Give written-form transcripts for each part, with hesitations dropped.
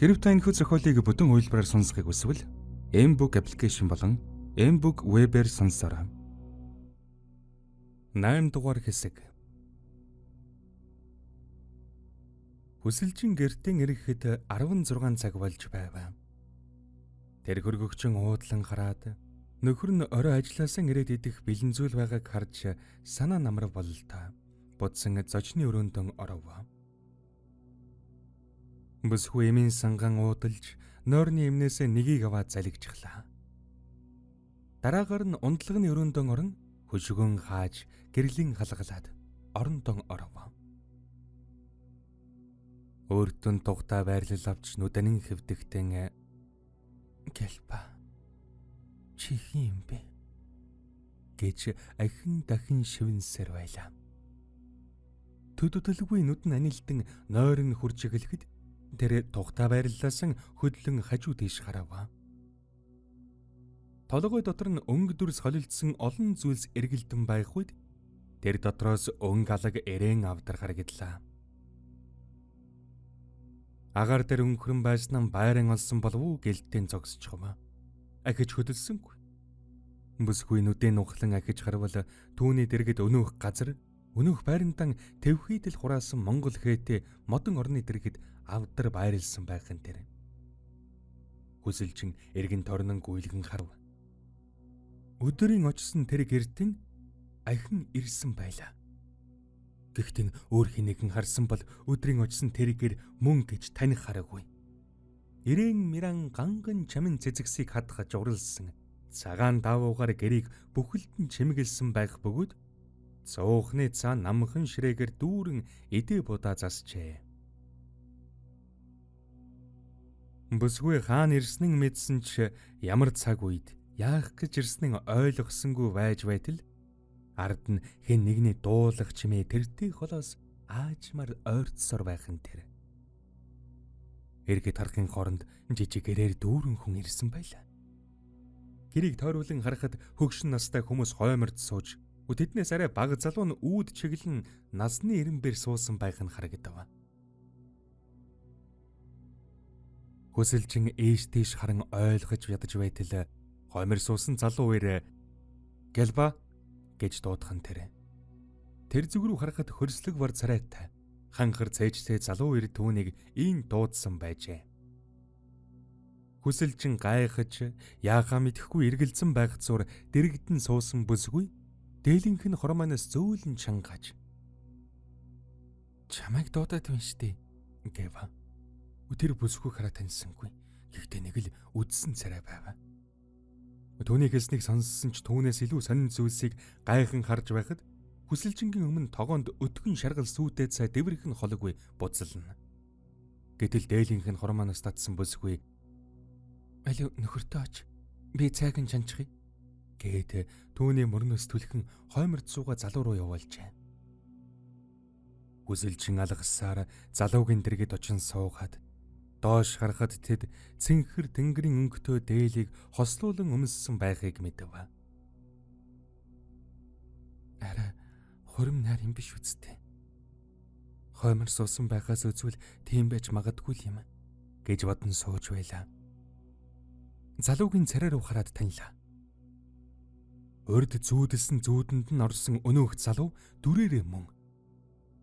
Хэрв та энэхүү зохиолыг бүтэн хувилбараар сонсохыг хүсвэл mBook application болон mBook web-ээр сонсоорой. 8 дугаар хэсэг. Хүсэлжин гэртээ ирэхэд 16 цаг болж байв. Тэр хөргөгчин уудлан хараад нөхөр нь орой ажиллаасан ирээд идэх бэлэн зүйл байгааг харж санаа намрав бололтой. Будсан зочны өрөөндөө оров. Бүсгүй эмийн санган уудалж нойрны эмнээсээ нэгийг аваад залгижглаа. Дараагаар нь ундлагны өрөөндөө орон хөшгөн хааж гэрлийн халгалаад орондоо оров. Өөртөө тухтай байрлал авч нүдэнэн хэвдэгтэн "Гэлба, чи хэн юм бэ?" гэж ахин дахин шивэнсээр байлаа. Төдөлгүй нүд нь анилдан нойр нь хурж эхлэхэд тэр тухтай байрлалаасан хөдлөн хажуу тийш харав. Толгой дотор нь өнгө дүрс холилдсон олон зүйлс эргэлдэн байх үед тэр дотроос өнгө алаг эрээн авдар харагдлаа. Агаар дээр өнгөрөн байсан нь байран олсон болов уу гэлтэн зогсчихов. Ахиж хөдөлсөнгүй. Бүсгүй нүдэн нухлан ахиж харвал түүний дэргэд өнөөх газар өнөөх байрантан тэвхийдэл хураасан монгол хээтэй модон орны дэргэд авдар байрлсан байх нь тэр. Хүсэлжин эргэн тойрнон гүйлгэн харав. Өдөрийн очсон тэр гэртэн ахин ирсэн байлаа. Гэхдээ өөр хэн нэгэн харсан бол өдрийн очсон тэр гэр мөн гэж таних хараагүй. Ирээн миран ганган чамин цэцэгсийг хадгаж уралсан цагаан давуугаар гэрийг бүхэлд нь чимэглэсэн байх бөгөөд цоохны цаа намхан ширээгээр дүүрэн эдээ будаа засчээ. Бүсгүй хаан ирснэн мэдсэн ч ямар цаг үед яах гэж ирснэн ойлгосонгүй байж байтал ард нь хэн нэгний дуулах чимээ тэртээ холоос аажмаар ойртсоор байх нь тэр. Эргэд харахын хооронд жижиг гэрээр дүүрэн хүн ирсэн байлаа. Гэрийг тойруулан харахад хөгшин настай хүмүүс хойморд сууж тэднээс арай бага залуу нь үүд чиглэн насны эренбэр суусан байх нь харагдав. Хүсэлжин ээш тийш харан ойлгож ядаж байтал хоймор суусан залуу үер "Гэлба" гэж дуудах нь тэр. Тэр зүг рүү харахад хөрслөг бар царайтай ханхар цээжтэй залуу үер түүнийг ийн дуудсан байжээ. Хүсэлжин гайхаж яахаа мэдэхгүй эргэлзэн байх зур дэрэгдэн суусан бүсгүй дээлэнх нь хормоноос зөөлөн чангааж "Чамайг дуудаад байна штэ" гэв. Тэр бүсгүй хараа таньсангүй. Гэхдээ нэг л үдсэн царай байв. Түүний хэлснийг сонссон ч түүнээс илүү сонин зүйлсийг гайхан харж байхад хүсэлжингийн өмнө тогоонд өтгөн шаргал сүйтэй цай дэврэх нь холгүй буцална. Гэтэл дээлийнх нь хормоноос татсан бүсгүй "Алив нөхөртөө оч. Би цайг нь чанчихъя" гээд түүний мөрнөөс түлхэн хойморд суугаа залуу руу явуулжээ. Хүсэлжин алгасаар залуугийн дэргэд очин суугаад доош харахад тэд цэнхэр тэнгэрийн өнгөтэй дээлийг хослуулан өмссөн байхыг мэдэв. Арай хурим найр юм биш үсттэй. Хоймор суусан байхаас үзвэл тийм байж магадгүй л юм гэж бодон сууж байлаа. Залуугийн царай руу хараад танилаа. Урд зүүдэлсэн зүүдэнд нь орсон өнөөх залуу дүрээрээ мөн.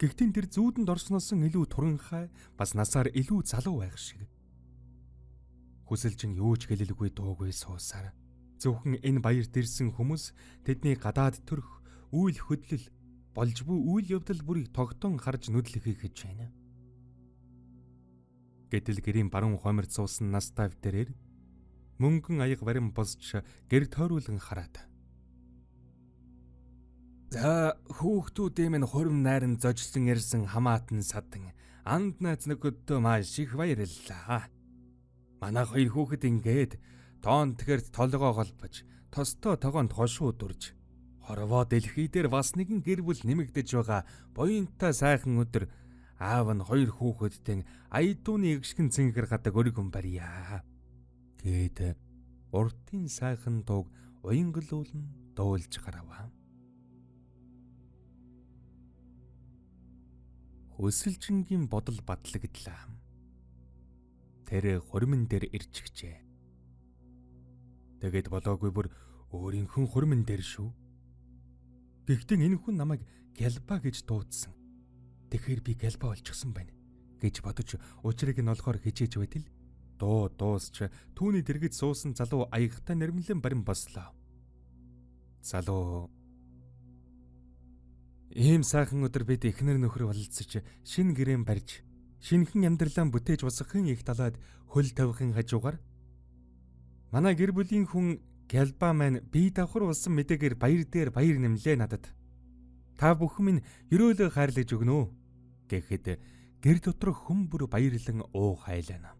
Гэхдээ тэр зүүдэнд орсноос илүү туранхай бас насаар илүү залуу байх шиг. Хүсэлжин юу ч хэлэлгүй дуугүй суусаар зөвхөн энэ баярт ирсэн хүмүүс тэдний гадаад төрх үйл хөдлөл болж буй үйл явдал бүрийг тогтон харж нүдлэхийг хийж байна. Гэтэл гэрийн баруун хойморд суусан настай дээрэр мөнгөн аяга барин босч гэр тойруулан хараад "За хүүхдүүдийн минь хурим найран зожлон ирсэн хамаатан садан анд найз нөхөддөө маш их баярлалаа. Манай хоёр хүүхэд ингээд тоон тэгэрт толгоо холбож тостой тогоонд хошуу дүрж хорвоо дэлхий дээр бас нэгэн гэр бүл нэмэгдэж байгаа буянтай сайхан өдөр аав нь хоёр хүүхэдтэй аядууны эгшгэн цэнгэр гадаг өргөн барья" гээд уртын сайхан дууг уянгалуулан дуулж гарав. Хүсэлжингийн бодол батлагдлаа. Тэр хурмын дээр ирчихжээ. Тэгээд болоогүй бүр өөрийнхөө хурмын дээр шүү. Гэхдээ энэ хүн намайг Гялба гэж дуудсан. Тэгэхээр би Гялба болчихсон байна гэж бодож учрыг нь олохоор хичээж байтал дуу дуусч түүний дэргэд суусан залуу аягтай нэрмлэн барин бослоо. Залуу, ийм сайхан өдөр бид эхнэр нөхөр бололцож шинэ гэрээн барьж шинэхэн амьдралаа бүтээж босгохын их талаад хөл тавихын хажуугаар манай гэр бүлийн хүн Гялба маань бие давхар болсон мэдээгээр баяр дээр баяр нэмлээ надад. Та бүхэн минь ерөөлөө хайрлаж өгнө үү гэхэд гэр дотор хүн бүр баярлан уу хайлана.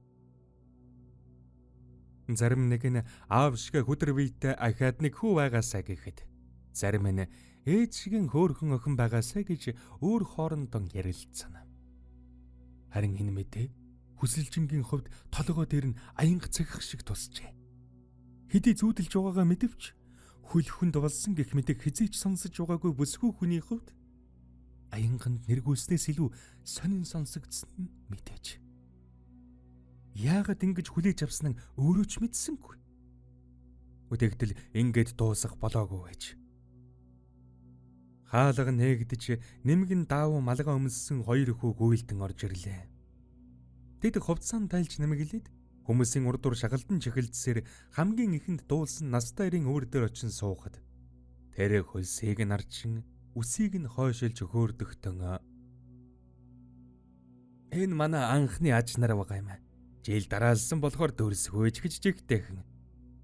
Зарим нэг нь аав шиг хүдэр биетэй ахаад нэг хүү байгаасаа гэхэд зарим нь ээж шигэн хөөрхөн охин байгаасаа гэж өөр хоорондоо ярилцсан. Харин энэ мэдээ хүсэлжингийн хувьд толгой дээр нь аянга цахих шиг тусчээ. Хэдий зүүдэлж байгаагаа мэдэвч хөл хүнд болсон гэх мэдэг хизээч сонсож байгаагүй бүсгүй хүний хувьд аянганд нэргүүлснээс илүү сонин сонсогдсон нь мэдээж. Яагаад ингэж хүлээж авсан нь өөрөө ч мэдсэнгүй. Үдэгтэл ингээд дуусах болоогүй байж. Хаалга нээгдэж нэмгэн даавуу малгай өмссөн хоёр хүү гүйлдэн орж ирлээ. Тэд хувцаан тайлж нэмэглээд хүмүүсийн урд дур шагалдан чихэлдсээр хамгийн ихэнд дуулсан настай эрийн өвөр дээр очин суухад тэр хөлсийг нь арчин үсийг нь хойшилж хөөрдөгтөн энэ манай анхны аж нар байгаа юм. Жил дараалсан болохоор дөрсгөөж гэж жигтэйхэн.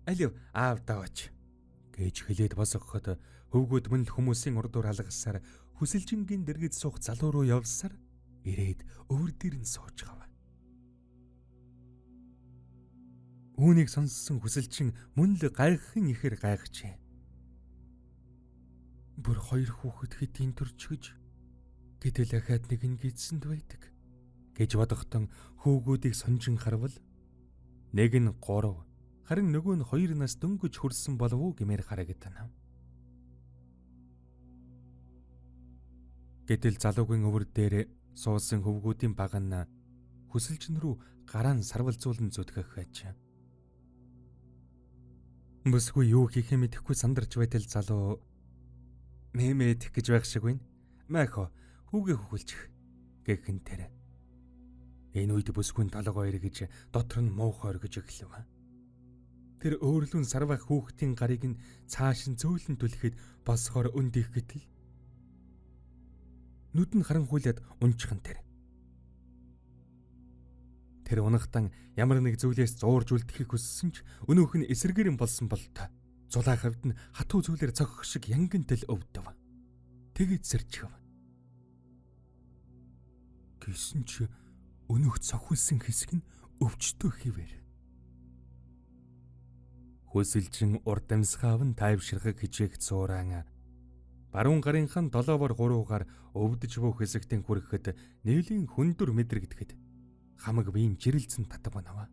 Алив аав даваач гэж хэлээд босгоход хөвгүүд мөн л хүмүүсийн урд дур алгасаар хүсэлжингийн дэргэд суух залуу руу явсаар ирээд өвөр дээр нь сууж гав. Үүнийг сонссон хүсэлчин мөн л гайхахын ихээр гайхжээ. Бүр хоёр хүүхэд хэдийн төрчихөж гэтэл ахаад нэг нь гидсэнд байдаг гэж бодохтон хүүгүүдийг сонжин харвал нэг нь 3 харин нөгөө нь 2 нас дөнгөж хүрсэн болов уу гэмээр харагдана. Гэтэл залуугийн өвөр дээр суусан хөвгүүдийн баг нь хүсэлжин рүү гараа нь сарвалзуулан зүтгэх байж. Бүсгүй юу хийхээ мэдэхгүй сандарч байтал залуу мэмэд гэж байх шиг байна. Майхо хүүгээ хөхөлчих гэхэн тэр. Энэ үед бүсгүйн толгой эргэж дотор нь муухай оргиж эхлэв. Тэр өөрлөн сарвах хүүхдийн гарыг нь цааш нь зөөлөн түлхэд босгоор өндих гэтэл нүд нь харанхуйлаад унчихан тэр. Тэр унахтан ямар нэг зүйлээс зуурж үлдэхийг хүссэн ч өнөөх нь эсэргээр юм болсон болтой. Зулаа хавьд нь хатуу зүйлээр цохих шиг янган тэл өвдөв. Тэгээд сэрчихв. Гэсэн чи өнөөх цохиулсан хэсэг нь өвчтөө хിവэр. Хүсэлжин урд амьсгаав нь тайвширхаг хичээх цуураан баруун гарынхан 7-оор 3-гаар өвдөж буй хэсэгтэн хүрэхэд нийлийн хүндүр мэдрэгдэхэд хамаг биеийн жирэлцэн татав наваа.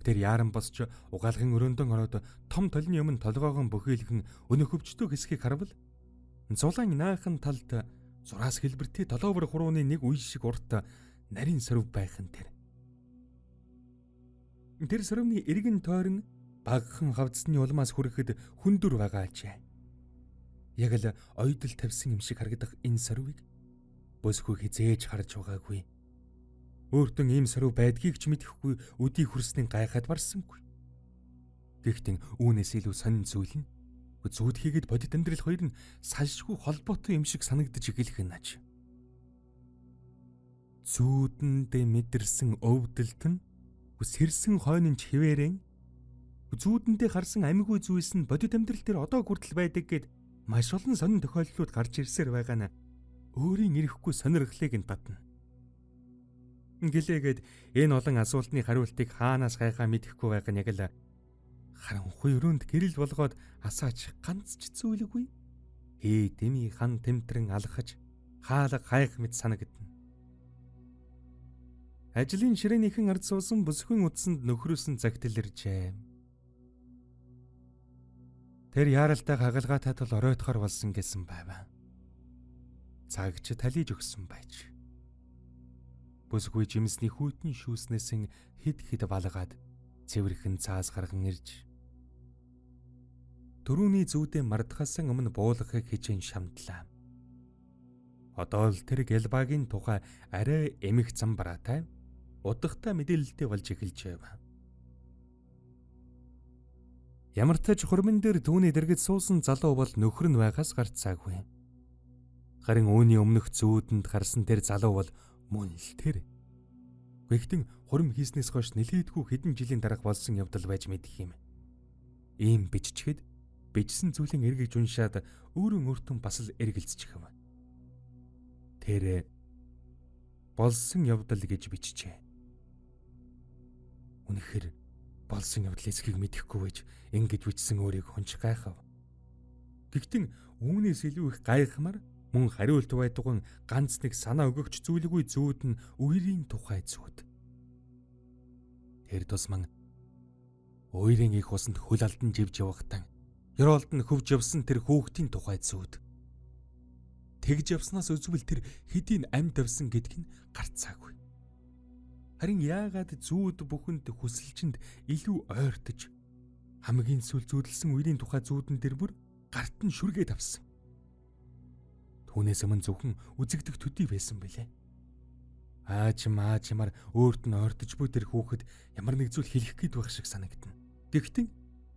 Тэр яаран босч угаалгын өрөөндөн ороод том толны өмнө толгоогон бөхийлгэн өнөх өвчтөө хэсгийг харвал зулаан наахан талд зураас хэлбэртэй 7-оор 3-ны нэг үе шиг урт нарийн сорив байх нь тэр. Тэр сорвны эргэн тойрон багахан хавцсны улмаас хүрэхэд хүндүр байгаа ажээ. Яг л ойдол тавьсан юм шиг харагдах энэ сорвыг бүсгүй хизээж харж байгаагүй. Өөртөө ийм сорив байдгийг ч мэдэхгүй өдий хүрснийн гайхаад барсангүй. Гэхдээ үүнээс илүү сонин зүйл нь зүүд хийгээд бодит амьдрал хоёр нь салшгүй холбоотой юм шиг санагдаж эхлэх нь аж. Зүүдэндээ мэдэрсэн өвдөлт нь сэрсэн хойнын чивээрэн зүүдэндээ харсан амьгүй зүйлс нь бодит амьдрал дээр одоо хүртэл байдаг гэд маш олон сонин тохиолдлууд гарч ирсээр байгаа нь өөрийн ирэхгүй сонирхлыг нь татна. Гэлээгээд энэ олон асуултны хариултыг хаанаас хайхаа мэдэхгүй байх нь яг л харанхуй өрөөнд гэрэл болгоод асаач ганц ч зүйлгүй. Хээ дэмий хан тэмтрэн алхаж хаалга хайх мэт санагдана. Ажлын ширээнийхэн ард суусан бүсгүй утсанд нөхрөөсөн загтал иржээ. Тэр яаралтай хагалгаатай тул оройтхоор болсон гэсэн байв. Цагч талиж өгсөн байж. Бүсгүй жимсний хүйтэн шүүснээсэн хэд хэд балгаад цэвэрхэн цаас гарган ирж түрүүний зүүдээ мартахаас өмнө буулгахыг хичээн шамдлаа. Одоо л тэр Гэлбагийн тухай арай эмх зам бараатай удахтай мэдээлэлтэй болж эхэлжээ. Ямар ч тач хурмын дээр түүний дэргэд суусан залуу бол нөхөр нь байгаас гарцаагүй. Харин үүний өмнөх зүүдэнд гарсан тэр залуу бол мөн л тэр. Гэхдээ хурим хийснээс хойш нэлээдгүй хэдэн жилийн дараах болсон явдал байж мэдэх юм. Ийм биччихэд бичсэн зүйлийн эргэж уншаад өөрөө өөртөө бас л эргэлзчихв. Тэр болсон явдал гэж бичжээ. Үнэхээр болсон явдал эсхийг мэдэхгүй байж ингэж бичсэн өөрийг хонч гайхав. Гэхдээ үүнээс илүү их гайхмаар мөн хариулт байдгүй ганц нэг санаа өгөгч зүйлгүй зүүд нь үерийн тухай зүүд. Тэр тусман үерийн их усанд хөл алдан живж явахтан ёроолд нь хөвж явсан тэр хүүхдийн тухай зүүд. Тэгж явснаас үзвэл тэр хэдийн амьд авсан гэдг нь гарцаагүй. Харин яагаад зүүд бүхэнд хүсэлчэнд илүү ойртож хамгийн сүүл зүүдлсэн үерийн тухай зүүдэн дээр бүр гарт нь шүргээд авсан. Түүнээс өмнө зөвхөн үзэгдэх төдий байсан билээ. Аажмаар өөрт нь ойртож буй тэр хүүхэд ямар нэг зүйл хэлэх гээд байх шиг санагдана. Гэхдээ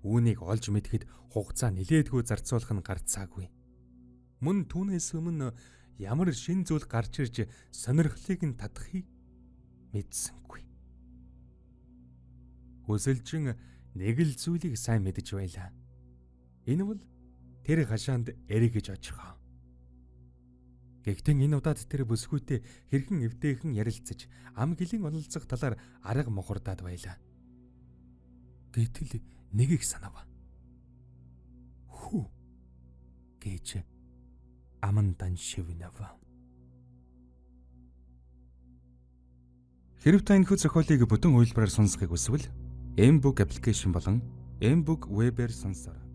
үүнийг олж мэдэхэд хугацаа нилээдгүй зарцуулах нь гарцаагүй. Мөн түүнээс өмнө ямар шин зүйл гарч ирж сонирхлыг нь татахыг мэдсэнгүй. Хүсэлжин нэг л зүйлийг сайн мэдэж байлаа. Энэ бол тэр хашаанд эргэж очихоо. Гэхдээ энэ удаад тэр бүсгүйтэй хэрхэн эвтэйхэн ярилцаж ам гэлэн ололцох талаар арга мохордаад байлаа. Гэтэл нэг их санав. Хүү гэж амандан шивнэв. Хэрв та энэхүү зохиолыг бүтэн хувилбараар сонсохыг хүсвэл Mbook application болон Mbook web-ээр сонсороо.